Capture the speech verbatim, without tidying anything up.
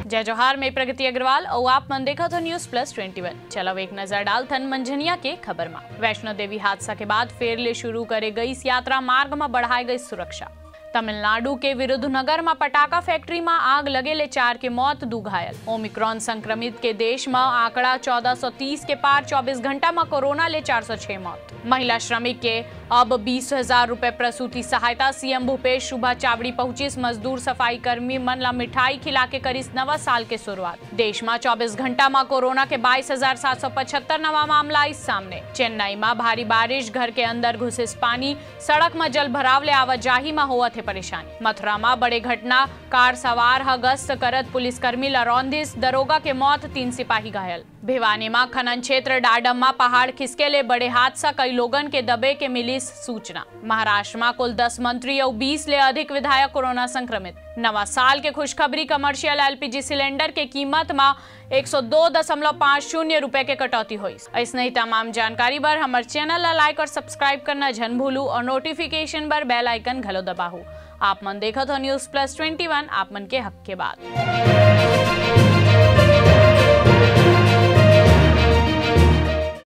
जय जोहार, मैं प्रगति अग्रवाल अउ आप मन देखत हो News Plus Twenty One। चलो एक नजर डालथन मंझनिया के खबर मा। वैष्णो देवी हादसा के बाद फेर ले शुरू करे गईस यात्रा, मार्ग मा बढ़ाए गईस सुरक्षा। तमिलनाडु के विरुधुनगर मा पटाखा फैक्ट्री मा आग लगे ले चार के मौत, दू घायल। ओमिक्रॉन संक्रमित के देश मा आंकड़ा चौदह सौ तीस के पार, चौबीस घंटा मा कोरोना ले चार सौ छह मौत। महिला श्रमिक के अब बीस हजार रुपए प्रसूति सहायता, सीएम भूपेश शुभा चावड़ी पहुंचिस, मजदूर सफाई कर्मी मन ला मिठाई खिला के करिस नवा साल के शुरुआत। देश मा चौबीस घंटा मा कोरोना के बाईस हजार सात सौ पचहत्तर नवा मामला आइस सामने। चेन्नई मा भारी बारिश, घर के अंदर घुसिस पानी, सड़क मा जल भराव ले आवाजाही मा होवत हे परेशानी। मथुरा मा बड़े घटना, कार सवार ह गश्त करत पुलिसकर्मी ला रौंदिस, दरोगा के मौत, तीन सिपाही घायल। भिवानी मा खनन क्षेत्र डाडम मा पहाड़ खिसके ले बड़े हादसा, कई लोगन के दबे के मिलिस सूचना। महाराष्ट्र मा कुल दस मंत्री अउ बीस ले अधिक विधायक कोरोना संक्रमित। नवा साल के खुशखबरी, कमर्शियल एलपीजी सिलेंडर के कीमत मा एक सौ दो दशमलव पाँच शून्य रुपए के कटौती होइस। अइसने ही तमाम जानकारी बर हमर चैनल ला लाइक और सब्सक्राइब करना झन भूलू और नोटिफिकेशन बर बेल आइकन घलो दबाहू। आप मन देखत हो News Plus Twenty One, आप मन के हक के बात।